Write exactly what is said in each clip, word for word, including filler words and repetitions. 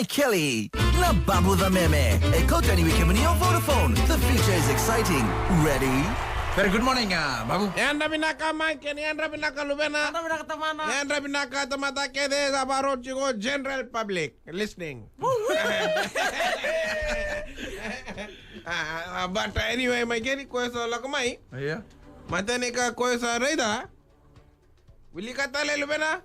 Kelly. Na Babu the Meme. E kauta yani vei kemuni o Vodafone. The future is exciting. Ready? Very good morning, uh, Babu. Yadra vinaka, Mike, ni yadra vinaka, luvena. Yadra vinaka, tamana. Yadra vinaka, tamata kece, sa vakarau tiko general public listening. Ah, ah, but anyway, Mike, ni koya sa lako mai. Io. Matani ka koya sa raica. Wilika tale, luvena.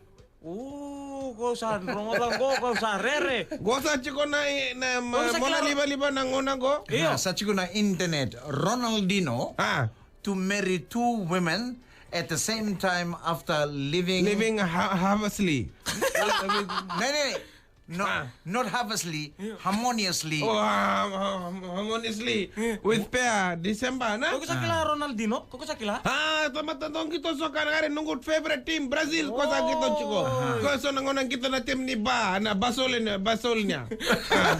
Uu, ko sa rogoca qo, ko sa rere. Qo sa tiko na, na, ma-, sa mona kila livaliva na gauna qo. Io. Ah, sa tiko na internet. Ronaldinho, ah, to marry two women at the same time after living. Living ha-, harvelously. Ne, ne. No, ah, not harvelously, io, harmoniously. Oh, ah, ah, harmoniously. Io. With pair, December, na? Ko sa kila Ronaldinho? Ko sa kila? Ah, tamata dau qito soka na qori, noqu favorite team, Brazil, ko sa qito tiko. Ah. Ko so na gauna qito na team ni Ba, na Barcelona, Barcelona. Ah.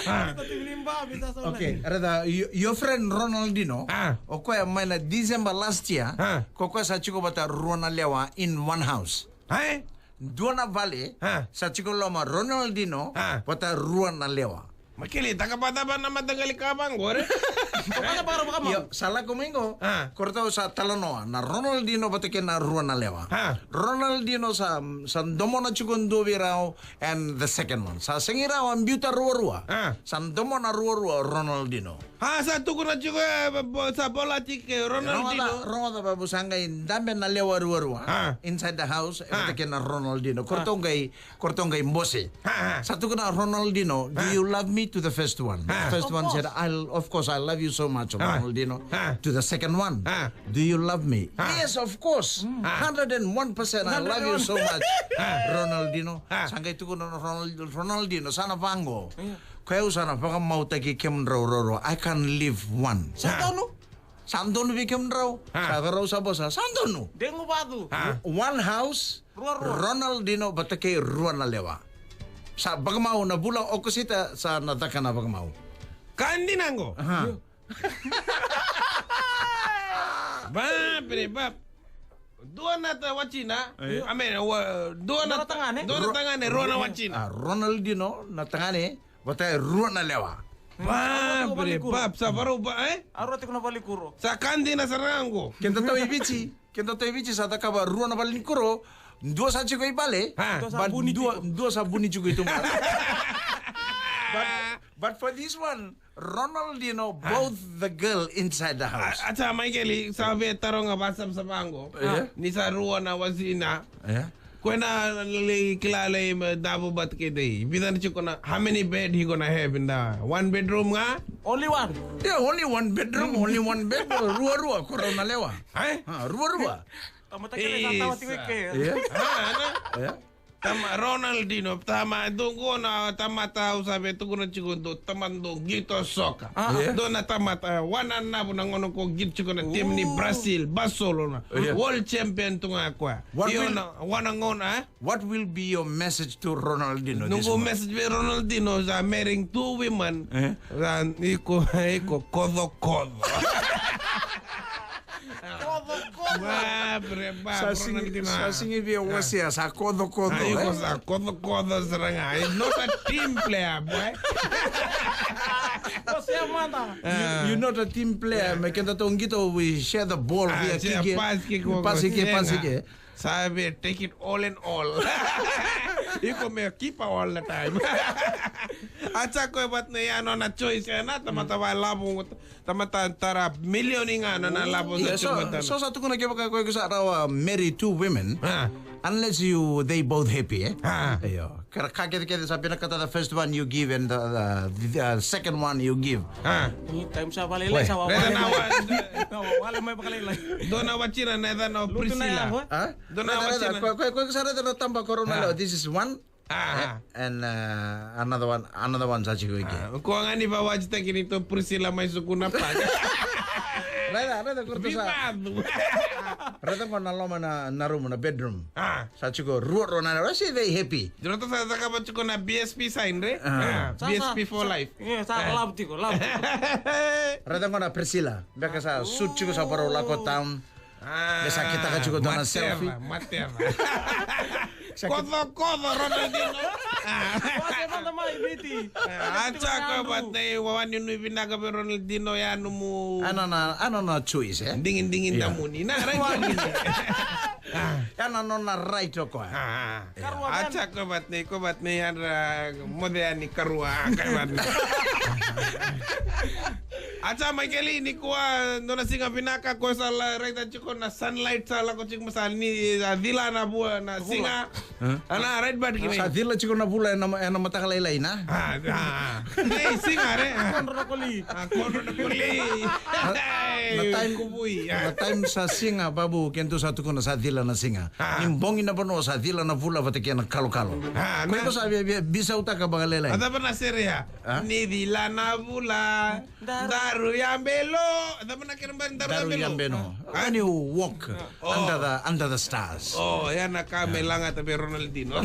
Ah. Qito team ni Ba, bisa so na. Okay, raica, your, your friend Ronaldinho, ah, o koya mai na December last year, ah, ko koya sa tiko vata rua na lewa in one house. Ai? Dua na vale, ah, sa tiko loma Ronaldinho, ah, vata rua na lewa. Makele, taka vata va na mataqali ka va qore. Vata vata vata. Io, sa lako mai qo. Ah. Ko ratou sa talanoa na Ronaldinho vata kei na rua na lewa. Ah. Ronaldinho sa, sa domona tiko dua vei rau, and the second one. Sa sega ni rawa biuta ruarua. Ah. Sa domona ruarua o Ronaldinho. Ah, sa tukuna tiko, e, bo-, sa bolati ke Ronaldinho. Rogoca, rogoca, Babu, sa qai dabe na lewa ruarua. Ah. Inside the house, ah, e vata kei na Ronaldinho. Ko ratou qai, ko ratou qai bose. Ah, ah. Sa tukuna Ronaldinho, "Do, ah, you love me?" to the first one. Ah. The first one said, "I'll, of course, I love you so much, ah, Ronaldinho." Ah. To the second one, ah, "Do you love me?" Ah. "Yes, of course. Mm. Ah. Hundred and one percent, I love you so much, ah, Ronaldinho." Ah. Sa qai tukuna na Ronald-, Ronaldinho, sa na vaqo. Io. Ko au sa na vakamautaki kemudrau ruarua. I can live one. Sa donu? Sa donu vei kemudrau. Ah. Sa rau sa vosa. Sa donu. Degu vatu. Ah. One house. Ruarua. Ronaldinho vata kei rua na lewa. Sa vakamau na vula Okosita sa na caka na vakamau. Ka dina qo. Aha. Ba, bre, ba. Dua na ta watina. Io. I mean, wa-, dua na, dua na tagane. Dua na tagane, rua na watina. Ah, Ronaldinho na tagane. Vata e rua na lewa. Ba, bre, ba, sa varau ba, e? A rua tiko na valenikuro. Sa ka dina sara ga qo. Keda tau i Viti, keda tau i Viti sa cakava rua na valenikuro, dua sa tiko i vale, ha, but dua sa vuni tiko i tuba. But, but for this one, Ronaldinho, ha, both the girl inside the house. A, a sa Maikeli, sa via taroga vasavasava qo. Yeah. Ni sa rua na wasina. Yeah. Ko na lai kila lai me davo bat ke dei. Vica na tiko na, how many bed he gonna have in the one bedroom ga? Only one. Yeah, only one bedroom, only one bed. Rua rua, ko rau na lewa. Eh? Ha, rua rua. Tama ta kele sa tawa tiko i ke. Yeah. Ha, na? Yeah. Tama Ronaldinho, tama dou qo na tamata au sa via tukuna tiko dou, tama dou qito soka. Ah. Yeah. Dou na tamata, wana na vu na gauna ko qito tiko na team ni Brazil, Barcelona. Yeah. World champion tu ga koya. Io na, wana gauna, eh? What will be your message to Ronaldinho this morning? Noqu message vei Ronaldinho, sa marrying two women. Eh? Sa iko, iko kocokoco. Kocokoco. Ba, bre, ba, sa sigi, Ronaldinho, sa sigi via wasea, sa kocokoco, eh? Iko sa kocokoco sara ga. He's not a team player, boy. Wasea mada. You, you're not a team player. Me keda tou qito, we share the ball, we are kicking. Pasi ke, pasi ke. Sa via take it all in all. Iko me keeper all the time. A sa koya vata na ya nona choice, e na tamata va lavo, tamata tara milioni ga nona lavo. Yeah, so, so sa tukuna kevaka ko iko sa rawa marry two women, ah, unless you, they both happy, eh? Ah. Io. Ka, ka kece kece sa vinakata the first one you give and the, the, the, uh, second one you give. Ah. Ni time sa vale lai sa wa. Reda na wa. Na wa, vale mai vakalailai. Dua na watina na yacana o Priscilla. Ha? Dua na watina. Ko, ko, ko sa reda na taba ko rau na lewa. This is one. Ah. Eh, and, uh, another one, another one sa tiko i ke. Ah, ko ga ni vawatitaki ni to Priscilla mai sukuna pa. Reda, reda ko sa. Reda ko na loma na, na room, na bedroom. Ah. Sa tiko rua rua na, I say they happy. Dua na ta sa cakava tiko na B S P sign, re? Ah. Ah, B S P for life. Io, sa love tiko, love tiko. Raica qo na Priscilla. Beka sa suit tiko sa varau lako town. Ah, me sa kitaka tiko dua na selfie. Matera, matera. Kocokoco, Ronaldinho. Kocokoco mai, A, a, sa koya vata na iwawa ni nui vinaka vei Ronaldinho ya nomu. A nona, a nona choice, e? Digidigi damuni. Na, right. A nona right o koya. A, a. A, sa koya vata na, koya vata na yadra moce yani karua, a, koya vata na. A, sa Maikeli, nikua, dua na siga vinaka, ko sa la, raica tiko na sunlight, sa lako tiko, sa ni, a, cila na vua, na siga. Ana, right, but sa cila tiko na vula ena, ena mataka lailai, na? A, a. Nei, siga, re. A. Kodro na koli. A, kodro na koli. Na, na time, na time sa siga, babu, keitou sa tukuna sa cila na siga. A. Ni bogi na vanua sa cila na vula vata kei na kalokalo. A, ko iko sa via, via bisautaka vakalailai. A cava na sere ya? A? Ni cila na vula. Daru ya belo. Cava na kena bari daru ya belo? Daru ya belo. A? When you walk under the, under the stars. O, ya na ka me lagata vei Ronaldinho.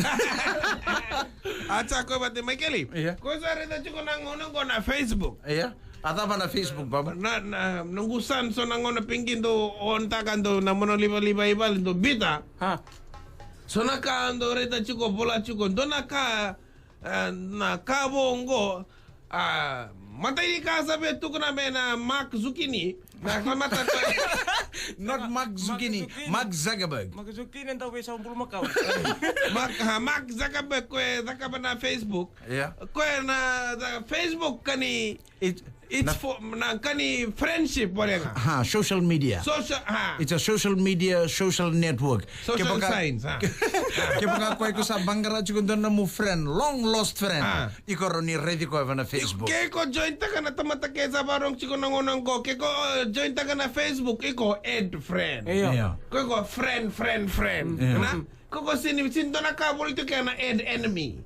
A, sa koya vata Maikeli. Ia. Ko sa raica tiko na gauna qo na Facebook. Ia. A cava na Facebook, baba? Na, na, noqu son so na gauna pigi dou ontaka dou na mono livaliva i vale dou bita. A. So na ka dou raica tiko, vola tiko, dou na ka, e, na ka vo qo, a, matai ni ka sa via tukuna me na Mark Zucchini. Na, na mata ko. Not Mark Zucchini, Mark Zucchini. Mark Zuckerberg. Mark Zucchini e dau veisau bulumakau. Mark, a, Mark Zuckerberg ko e cakava na Facebook. Ia. Ko e na, na Facebook ka ni, it's for, na ka ni friendship, wale ga. Ha, social media. Social, ha. It's a social media, social network. Social science, ha. Kevaka ko iko sa vaqara tiko dua nomu friend, long lost friend. Ha. Iko rawa ni raici koya ena Facebook. Ke ko join taka na tamata ke sa vakarorogo tiko na gauna qo, ke ko, e, join taka na Facebook, iko add friend. Io. Io. Ko iko friend, friend, friend. Io. Na? Ko ko sini, sini dua na ka voli tu ke na add enemy.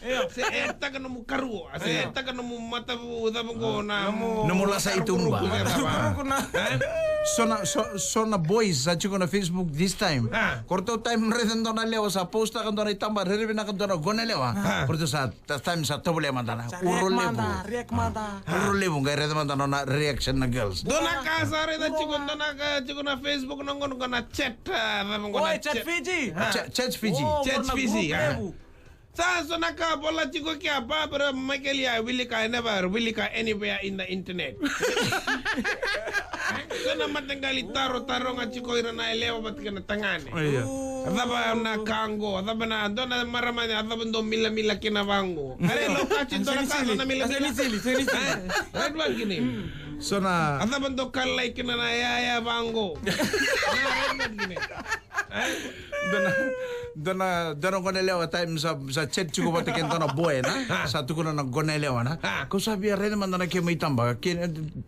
Io. Se add taka nomu karua, se add taka nomu matavu, cava qo na nomu lasa i tuba. Matavuruku, cava? Matavuruku na. E? So na, so, so na boys sa tiko na Facebook this time. A. Ko ratou time raica dua na lewa sa post taka dua na itaba, rairai vinaka dua na gonelewa. A. Ko ratou sa, that time sa tovolea mada na. Sa uro levu. Sa react mada, react mada. Uro levu, qai raica mada na nona reaction na girls. Dua na ka sa raica tiko, dua na ka tiko na Facebook na gauna qo na chat, a, cava qo na chat. Oi, chat Fiji. A, chat, chat Fiji. O, chat Fiji, a. Sa so na ka vola tiko kea, Barbara Michael, ya wilika, I never wilika anywhere in the internet. So na mataqali taro, taroga tiko ira na yalewa vata kei na tagane. Io. A cava na ka qo, a cava na, dua na marama, a cava dou milamila kina vaqo. Are lokaci dua na ka, dua na milamila. Seni sili, seni sili. E? Right, vaqo ni. So na. A cava dou kalai kina na yaya vaqo. Na, right, vaqo ni. Dua na, dua na, dua na gonelewa time sa, sa chat tiko vata kei dua na boy, na? A. Sa tukuna na gonelewa, na? A. Ko sa via raica mada na kemu itaba, ke,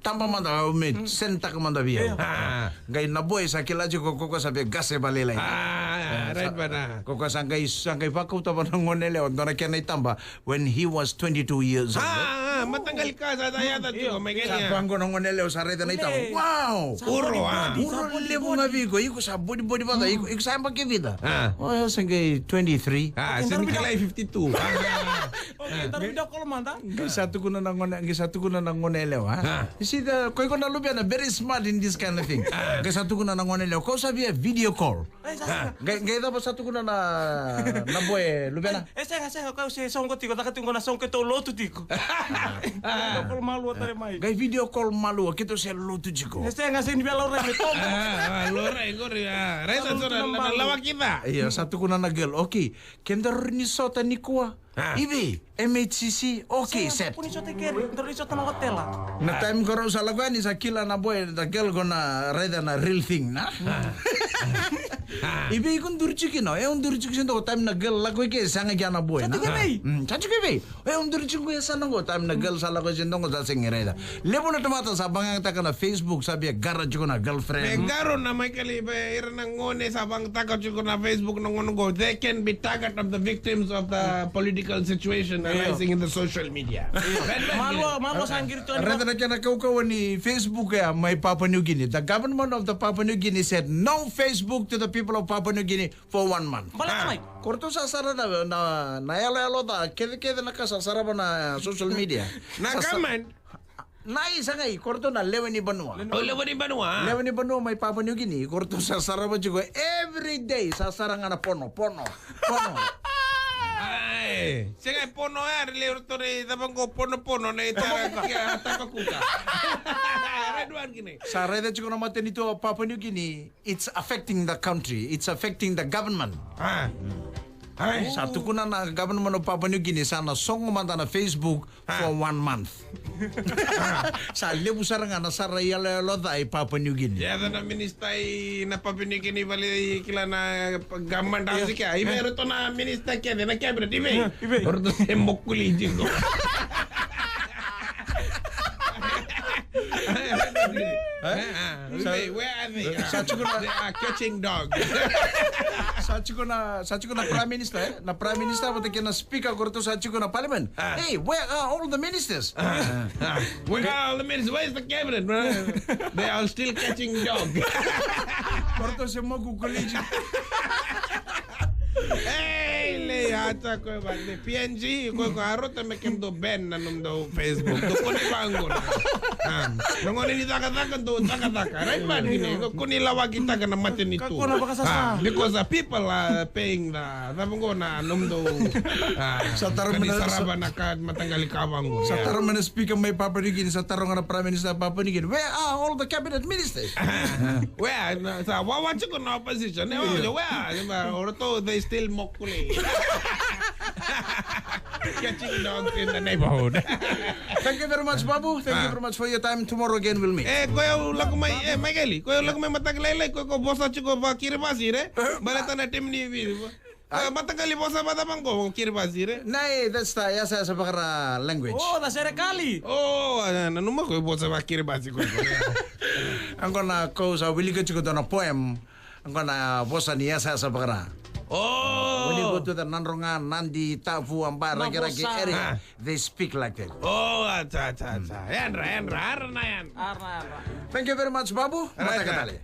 taba mada, au me send taka mada vei au. A. Qai na boy sa kila tiko ko, ko sa via qase vakalailai. A, right, sa, but, a. Ko, ko sa qai, sa qai vakauta vua na gonelewa, dua na kena itaba, when he was twenty-two years old. A, a, a, mataqali ka sa yaco tiko, mai kei sa vaqo na gonelewa sa raica na itaba. Wow! Uro, a. Uro levu ga vei iko, iko sa bodibodi vata, iko, iko sa yabaki vica? A. O, au se qai twenty-three. A, se ni kilai fifty-two. Okay, daru video call mada. Qai sa tukuna na gone, qai sa tukuna na gonelewa, a? A. You see the, ko iko na luvena, very smart in this kind of thing. A. Qai sa tukuna na gonelewa, ko sa via video call. E, sa, sa. Qai, qai cava sa tukuna na, na boy, luvena? E, sega, sega, kau se soqo tiko, caka tiko na soqo keitou lotu tiko. Video call malua tale mai. Qai video call malua, keitou se lotu tiko. E, sega, se ni via laurai me tomo. A, a, laurai, qori, a. Raica so na, na, na lawaki ca. Io, sa tukuna na girl, okay, kedaru ni sota nikua. A. I vei, M H C C, okay, set. Kua ni sota i keri, daru ni sota na hotela. Na time ko rau sa lako yani sa kila na boy, the girl qo na raica na real thing, na? A. I vei ko duri tiko kina, e o duri tiko se dua qo time na girl lako i ke, sega kina na boy, na? Sa tiko i vei? Mm, sa tiko i vei? E o duri tiko qo e sa na qo time na girl sa lako se dua qo sa sega ni raica. Levu na tamata sa vaqaqataka na Facebook, sa via qara tiko na girlfriend. Me qarauna mai kali, ira na gone sa vaqaqataka tiko na Facebook na gauna qo. They can be target of the victims of the political situation arising in the social media. Malua, malua sa qiri tu. Raica na kena kaukauwa ni Facebook ya mai Papua New Guinea. The government of the Papua New Guinea said no Facebook to the people of Papua New Guinea for one month. Baleta mai. Ko ratou sa sara na, na, na yaloyalo ca, kecekece na ka sa sarava na social media. Na government. Na isa qai, ko ratou na lewe ni vanua. O lewe ni vanua. Lewe ni vanua mai Papua New Guinea, ko ratou sa sarava tiko every day, sa sara ga na pono, pono, pono. E, sega e pono ya, e levu ratou na icava qo, ponopono na itara, tapa kuka. Red one kina. Sa raica tiko na matanitu o Papua New Guinea, it's affecting the country, it's affecting the government. Ah. Ai. Sa tukuna na government o Papua New Guinea, sa na sogo mada na Facebook for one month. Sa levu sara ga na sara iyaloyalo ca i Papua New Guinea. Yaca na minista i na Papua New Guinea, vale, kila na government house kea. I vei ratou na minista kece na cabinet, i vei? I vei? Ratou se mokuli tiko. Where are they? Sa tiko na, they are catching dogs. Sa tiko na, sa tiko na prime minister, eh? Na prime minister vata kei na speaker, ko ratou sa tiko na parliament. Hey, where are all the ministers? Where are all the ministers? Where is the cabinet? They are still catching dog. Ko ratou se moku college. Ei, lei ata ko ba de P N G, ko ko arota me kem do ben na num do Facebook. Do ko ni bangun. Ah, na gone ni cakacaka, do cakacaka. Right, man, ni do ko ni lawaki taka na matanitu. Ka ko na vakasasa. Ah, because the people are paying the, the bangun na num do. Ah, sa taro mena sarava na ka mataqali ka bangun. Sa taro mena speaker mai Papua New Guinea, sa taro ga na prime minister Papua New Guinea. Where are all the cabinet ministers? Where? Sa wawa tiko na opposition. Where? Where? They still mokuli. Catching dogs in the neighborhood. Thank you very much, Babu. Thank you very much for your time. Tomorrow again we'll meet. Eh, ko yau lako mai, eh, Michael, ko yau lako mai mataka lailai, ko ko vosa tiko va Kiribati, re? Baleta na tim ni vi. Ah, mataqali vosa vata vaqo Kiribati, re? Nai, that's the yasayasa vakara language. Oh, the serekali. Oh, ah, nanuma ko vosa va Kiribati ko. Qo na ko sa wilika tiko dua na poem. Qo na vosa ni yasayasa vakara. Oh. When you go to the Nadroga, Nadi, Tafu, Aba, Rakiraki area, they speak like that. Oh, acha, acha, acha. Yadra, yadra, arna, yadra. Arna, arna. Thank you very much, Babu. Mataka tale.